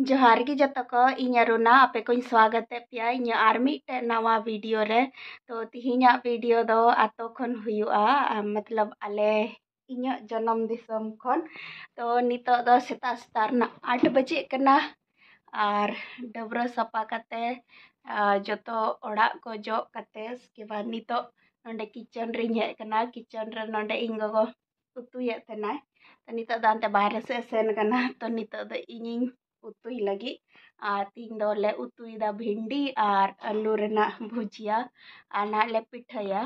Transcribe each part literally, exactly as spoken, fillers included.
ᱡᱚᱦᱟᱨ ᱜᱮ ᱡᱚᱛᱚ ᱠᱚ, ᱤᱧ ᱟᱨᱩᱱᱟ, ᱟᱯᱮ ᱠᱚᱧ ᱥᱣᱟᱜᱚᱛᱮᱫ ᱯᱮᱭᱟ ᱤᱧᱟᱹᱜ ᱟᱨ ᱢᱤᱫᱴᱮᱡ ᱱᱟᱣᱟ ᱵᱷᱤᱰᱤᱭᱳ ᱨᱮ᱾ ᱛᱚ ᱛᱤᱦᱤᱧᱟᱜ ᱵᱷᱤᱰᱤᱭᱳ ᱫᱚ ᱟᱛᱳ ᱠᱷᱚᱱ ᱦᱩᱭᱩᱜᱼᱟ, ᱟᱨ ᱢᱚᱛᱞᱚᱵ ᱟᱞᱮ ᱤᱧᱟᱹᱜ ᱡᱚᱱᱚᱢ ᱫᱤᱥᱚᱢ ᱠᱷᱚᱱ᱾ ᱛᱚ ᱱᱤᱛᱚᱜ ᱫᱚ ᱥᱮᱛᱟᱜ ᱥᱮᱛᱟᱜ ᱨᱮᱱᱟᱜ ᱟᱴ ᱵᱟᱡᱮᱜ ᱠᱟᱱᱟ, ᱟᱨ ᱰᱟᱹᱵᱽᱨᱟᱹ ᱥᱟᱯᱷᱟ ᱠᱟᱛᱮ, ᱟᱨ ᱡᱚᱛᱚ ᱚᱲᱟᱜ ᱠᱚ ᱡᱚᱜ ᱠᱟᱛᱮ, ᱩᱥᱠᱮ ᱵᱟᱫ ᱱᱤᱛᱚᱜ ᱱᱚᱰᱮ ᱠᱤᱪᱮᱱ ᱨᱤᱧ ᱦᱮᱡ ᱟᱠᱟᱱᱟ᱾ ᱠᱤᱪᱮᱱ ᱨᱮ ᱱᱚᱰᱮ ᱤᱧ ᱜᱚᱜᱚ ᱩᱛᱩᱭᱮᱫ ᱛᱟᱦᱮᱱᱟᱭ᱾ ᱛᱚ ᱱᱤᱛᱚᱜ ᱫᱚ ᱦᱟᱱᱛᱮ ᱵᱟᱦᱨᱮ ᱥᱮᱫ ᱮ ᱥᱮᱱ ᱠᱟᱱᱟ᱾ ᱛᱚ ᱱᱤᱛᱚᱜ ᱫᱚ ᱤᱧᱤᱧ ᱩᱛᱩᱭ ᱞᱟᱹᱜᱤᱫ᱾ ᱟᱨ ᱛᱤᱦᱤᱧ ᱫᱚᱞᱮ ᱩᱛᱩᱭᱮᱫᱟ ᱵᱷᱤᱱᱰᱤ ᱟᱨ ᱟᱹᱞᱩ ᱨᱮᱱᱟᱜ ᱵᱷᱩᱡᱤᱭᱟ, ᱟᱨ ᱱᱟᱦᱟᱜ ᱞᱮ ᱯᱤᱴᱷᱟᱹᱭᱟ᱾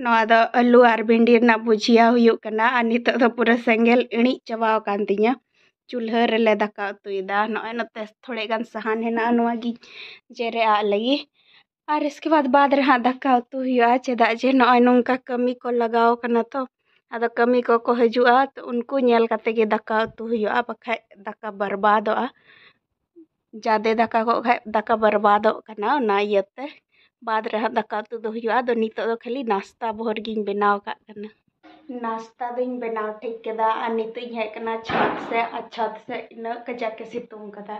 ᱱᱚᱣᱟ ᱫᱚ ᱟᱹᱞᱩ ᱟᱨ ᱵᱷᱤᱱᱰᱤ ᱨᱮᱱᱟᱜ ᱵᱷᱩᱡᱤᱭᱟ ᱦᱩᱭᱩᱜ ᱠᱟᱱᱟ᱾ ᱟᱨ ᱱᱤᱛᱚᱜ ᱫᱚ ᱯᱩᱨᱟᱹ ᱥᱮᱸᱜᱮᱞ ᱤᱬᱤᱡ ᱪᱟᱵᱟᱣ ᱟᱠᱟᱱ ᱛᱤᱧᱟᱹ᱾ ᱪᱩᱞᱦᱟᱹ ᱨᱮᱞᱮ ᱫᱟᱠᱟ ᱩᱛᱩᱭᱮᱫᱟ᱾ ᱱᱚᱜᱼᱚᱭ ᱱᱚᱛᱮ ᱛᱷᱚᱲᱮ ᱜᱟᱱ ᱥᱟᱦᱟᱱ ᱦᱮᱱᱟᱜᱼᱟ, ᱱᱚᱣᱟ ᱜᱤᱧ ᱡᱮᱨᱮᱫ ᱟᱜ ᱞᱟᱹᱜᱤᱫ᱾ ᱟᱨ ᱤᱥᱠᱮ ᱵᱟᱫ, ᱵᱟᱫ ᱨᱮ ᱦᱟᱸᱜ ᱫᱟᱠᱟ ᱩᱛᱩ ᱦᱩᱭᱩᱜᱼᱟ, ᱪᱮᱫᱟᱜ ᱡᱮ ᱱᱚᱜᱼᱚᱭ ᱱᱚᱝᱠᱟ ᱠᱟᱹᱢᱤ ᱠᱚ ᱞᱟᱜᱟᱣ ᱠᱟᱱᱟ ᱛᱚ᱾ ᱟᱫᱚ ᱠᱟᱹᱢᱤ ᱠᱚᱠᱚ ᱦᱤᱡᱩᱜᱼᱟ, ᱛᱚ ᱩᱱᱠᱩ ᱧᱮᱞ ᱠᱟᱛᱮ ᱜᱮ ᱫᱟᱠᱟ ᱩᱛᱩ ᱦᱩᱭᱩᱜᱼᱟ, ᱵᱟᱠᱷᱟᱡ ᱫᱟᱠᱟ ᱵᱚᱨᱵᱟᱫᱚᱜᱼᱟ᱾ ᱡᱟᱫᱮ ᱫᱟᱠᱟ ᱠᱚᱜ ᱠᱷᱟᱡ ᱫᱟᱠᱟ ᱵᱚᱨᱵᱟᱫᱚᱜ ᱠᱟᱱᱟ, ᱚᱱᱟ ᱤᱭᱟᱹᱛᱮ ᱵᱟᱫ ᱨᱮ ᱦᱟᱸᱜ ᱫᱟᱠᱟ ᱩᱛᱩ ᱫᱚ ᱦᱩᱭᱩᱜᱼᱟ᱾ ᱟᱫᱚ ᱱᱤᱛᱚᱜ ᱫᱚ ᱠᱷᱟᱹᱞᱤ ᱱᱟᱥᱛᱟ ᱵᱷᱳᱨ ᱜᱤᱧ ᱵᱮᱱᱟᱣ ᱠᱟᱜ ᱠᱟᱱᱟ᱾ ᱱᱟᱥᱛᱟ ᱫᱚᱧ ᱵᱮᱱᱟᱣ ᱴᱷᱤᱠ ᱠᱮᱫᱟ, ᱟᱨ ᱱᱤᱛᱚᱜ ᱤᱧ ᱦᱮᱡ ᱠᱟᱱᱟ ᱪᱷᱟᱫᱽ ᱥᱮᱫ, ᱟᱨ ᱪᱷᱟᱫᱽ ᱥᱮᱫ ᱤᱱᱟᱹᱜ ᱠᱟᱡᱟᱠ ᱮ ᱥᱤᱛᱩᱝ ᱠᱟᱫᱟ,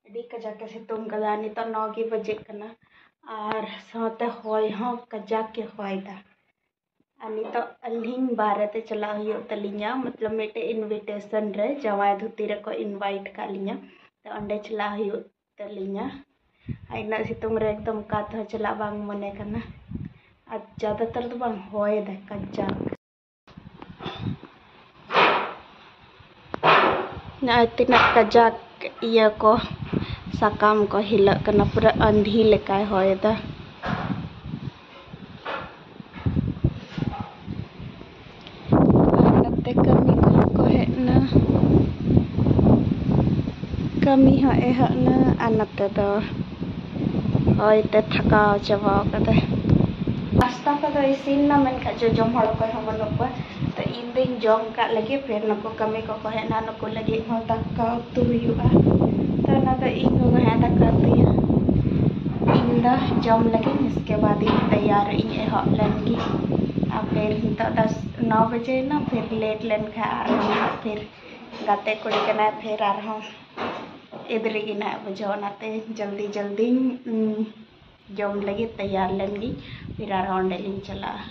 ᱟᱹᱰᱤ ᱠᱟᱡᱟᱠ ᱮ ᱥᱤᱛᱩᱝ ᱠᱟᱫᱟ᱾ ᱱᱤᱛᱚᱜ ᱱᱚ ᱜᱮ ᱵᱟᱡᱮᱜ ᱠᱟᱱᱟ, ᱟᱨ ᱥᱟᱶᱛᱮ ᱦᱚᱭ ᱦᱚᱸ ᱠᱟᱡᱟᱠ ᱮ ᱦᱚᱭ ᱫᱟ᱾ ᱟᱨ ᱱᱤᱛᱚᱜ ᱟᱹᱞᱤᱧ ᱵᱟᱦᱨᱮ ᱛᱮ ᱪᱟᱞᱟᱜ ᱦᱩᱭᱩᱜ ᱛᱟᱹᱞᱤᱧᱟ, ᱢᱚᱛᱞᱚᱵ ᱢᱤᱫᱴᱮᱡ invitation ᱨᱮ ᱡᱟᱶᱟᱭ ᱫᱷᱩᱛᱤ ᱨᱮᱠᱚ invite ᱠᱟᱜ ᱞᱤᱧᱟ, ᱛᱚ ᱚᱸᱰᱮ ᱪᱟᱞᱟᱜ ᱦᱩᱭᱩᱜ ᱛᱟᱹᱞᱤᱧᱟ᱾ ᱟᱨ ᱤᱱᱟᱹᱜ ᱥᱤᱛᱩᱝ ᱨᱮ ᱮᱠᱫᱚᱢ ᱚᱠᱟ ᱛᱮᱦᱚᱸ ᱪᱟᱞᱟᱜ ᱵᱟᱝ ᱢᱚᱱᱮ ᱠᱟᱱᱟ, ᱟᱨ ᱡᱟᱫᱟᱛᱟᱨ ᱫᱚ ᱵᱟᱝ, ᱦᱚᱭ ᱫᱟᱭ ᱠᱟᱡᱟᱠ᱾ ᱱᱚᱜᱼᱚᱭ ᱛᱤᱱᱟᱹᱜ ᱠᱟᱡᱟᱠ ᱤᱭᱟᱹ ᱠᱚ, ᱥᱟᱠᱟᱢ ᱠᱚ ᱦᱤᱞᱟᱹᱜ ᱠᱟᱱᱟ, ᱯᱩᱨᱟᱹ ᱟᱸᱫᱷᱤ ᱞᱮᱠᱟᱭ ᱦᱚᱭᱮᱫᱟ᱾ ᱟᱨ ᱱᱚᱛᱮ ᱠᱟᱹᱢᱤ ᱠᱚᱦᱚᱸ ᱠᱚ ᱦᱮᱡ ᱮᱱᱟ, ᱠᱟᱹᱢᱤ ᱦᱚᱸ ᱮᱦᱚᱵ ᱮᱱᱟ᱾ ᱟᱨ ᱱᱚᱛᱮ ᱫᱚ ᱦᱚᱭ ᱛᱮ ᱛᱷᱟᱠᱟᱣ ᱪᱟᱵᱟᱣ ᱠᱟᱫᱟᱭ᱾ ᱱᱟᱥᱛᱟ ᱠᱚᱫᱚ ᱤᱥᱤᱱ ᱮᱱᱟ, ᱢᱮᱱᱠᱷᱟᱱ ᱡᱚᱡᱚᱢ ᱦᱚᱲ ᱚᱠᱚᱭ ᱦᱚᱸ ᱵᱟᱹᱱᱩᱜ ᱠᱚᱣᱟ᱾ ᱛᱚ ᱤᱧ ᱫᱚᱧ ᱡᱚᱢ ᱠᱟᱜ ᱞᱟᱹᱜᱤᱫ, ᱯᱷᱤᱨ ᱱᱩᱠᱩ ᱠᱟᱹᱢᱤ ᱠᱚᱠᱚ ᱦᱮᱡ ᱮᱱᱟ, ᱱᱩᱠᱩ ᱞᱟᱹᱜᱤᱫ ᱦᱚᱸ ᱫᱟᱠᱟ ᱩᱛᱩ ᱦᱩᱭᱩᱜᱼᱟ᱾ ᱛᱚ ᱚᱱᱟ ᱫᱚ ᱤᱧ ᱜᱚᱜᱚ ᱦᱟᱸᱜ ᱫᱟᱠᱟ ᱩᱛᱩᱭᱟ, ᱤᱧ ᱫᱚ ᱡᱚᱢ ᱞᱟᱹᱜᱤᱫ, ᱤᱥᱠᱮ ᱵᱟᱫ ᱤᱧ ᱛᱮᱭᱟᱨ ᱤᱧ ᱮᱦᱚᱵ ᱞᱮᱱ ᱜᱮ᱾ ᱟᱨ ᱯᱷᱤᱨ ᱱᱤᱛᱚᱜ ᱫᱚ ᱱᱚ ᱵᱟᱡᱮ ᱮᱱᱟ, ᱯᱷᱤᱨ ᱞᱮᱴ ᱞᱮᱱ ᱠᱷᱟᱱ ᱟᱨᱦᱚᱸ ᱱᱟᱦᱟᱜ ᱯᱷᱤᱨ ᱜᱟᱛᱮ ᱠᱩᱲᱤ ᱠᱟᱱᱟᱭ, ᱯᱷᱤᱨ ᱟᱨᱦᱚᱸ ᱮᱫᱽᱨᱮ ᱜᱮ ᱱᱟᱦᱟᱜ ᱵᱩᱡᱷᱟᱹᱣᱟ, ᱚᱱᱟᱛᱮ ᱡᱚᱞᱫᱤ ᱡᱚᱞᱫᱤᱧ, ᱩᱸ, ᱡᱚᱢ ᱞᱟᱹᱜᱤᱫ ᱛᱮᱭᱟᱨ ᱞᱮᱱ ᱜᱤᱧ, ᱯᱷᱤᱨ ᱟᱨᱦᱚᱸ ᱚᱸᱰᱮ ᱞᱤᱧ ᱪᱟᱞᱟᱜᱼᱟ᱾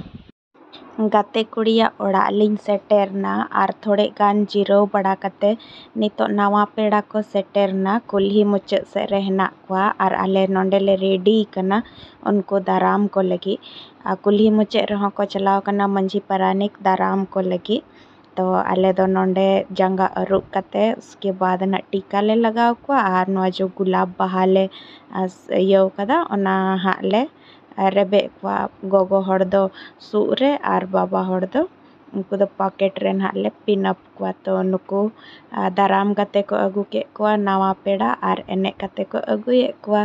ᱜᱟᱛᱮ ᱠᱩᱲᱤᱭᱟᱜ ᱚᱲᱟᱜ ᱞᱤᱧ ᱥᱮᱴᱮᱨ ᱱᱟ ᱟᱨ ᱛᱷᱚᱲᱮ ᱜᱟᱱ ᱡᱤᱨᱟᱹᱣ ᱵᱟᱲᱟ ᱠᱟᱛᱮ ᱱᱤᱛᱚᱜ ᱱᱟᱣᱟ ᱯᱮᱲᱟ ᱠᱚ ᱥᱮᱴᱮᱨ ᱱᱟ᱾ ᱠᱩᱞᱦᱤ ᱢᱩᱪᱟᱹᱫ ᱥᱮᱫ ᱨᱮ ᱦᱮᱱᱟᱜ ᱠᱚᱣᱟ ᱟᱨ ᱟᱞᱮ ᱱᱚᱸᱰᱮ ᱞᱮ ᱨᱮᱰᱤ ᱠᱟᱱᱟ ᱩᱱᱠᱩ ᱫᱟᱨᱟᱢ ᱠᱚ ᱞᱟᱹᱜᱤᱫ᱾ ᱟᱨ ᱠᱩᱞᱦᱤ ᱢᱩᱪᱟᱹᱫ ᱨᱮᱦᱚᱸ ᱠᱚ ᱪᱟᱞᱟᱣ ᱠᱟᱱᱟ ᱢᱟᱹᱡᱷᱤ ᱯᱟᱨᱟᱱᱤᱠ ᱫᱟᱨᱟᱢ ᱠᱚ ᱞᱟᱹᱜᱤᱫ᱾ ᱛᱚ ᱟᱞᱮ ᱫᱚ ᱱᱚᱸᱰᱮ ᱡᱟᱸᱜᱟ ᱟᱹᱨᱩᱵ ᱠᱟᱛᱮ ᱩᱥᱠᱮ ᱵᱟᱫ ᱱᱟᱜ ᱴᱤᱠᱟ ᱞᱮ ᱞᱟᱜᱟᱣ ᱠᱚᱣᱟ ᱟᱨ ᱱᱚᱣᱟ ᱡᱚ ᱜᱩᱞᱟᱵ ᱵᱟᱦᱟ ᱞᱮ, ᱟᱥ-, ᱤᱭᱟᱹᱣ ᱠᱟᱫᱟ, ᱚᱱᱟ ᱦᱟᱸᱜ ᱞᱮ ᱨᱮᱵᱮᱫ ᱠᱚᱣᱟ᱾ ᱜᱚᱜᱚ ᱦᱚᱲ ᱫᱚ ᱥᱩᱫ ᱨᱮ ᱟᱨ ᱵᱟᱵᱟ ᱦᱚᱲ ᱫᱚ ᱩᱱᱠᱩ ᱫᱚ ᱯᱚᱠᱮᱴ ᱨᱮ ᱱᱟᱦᱟᱜ ᱞᱮ ᱯᱤᱱ ᱟᱯ ᱠᱚᱣᱟ᱾ ᱛᱚ ᱱᱩᱠᱩ, ᱟ, ᱫᱟᱨᱟᱢ ᱠᱟᱛᱮ ᱠᱚ ᱟᱹᱜᱩ ᱠᱮᱫ ᱠᱚᱣᱟ ᱱᱟᱣᱟ ᱯᱮᱲᱟ ᱟᱨ ᱮᱱᱮᱡ ᱠᱟᱛᱮ ᱠᱚ ᱟᱹᱜᱩᱭᱮᱫ ᱠᱚᱣᱟ᱾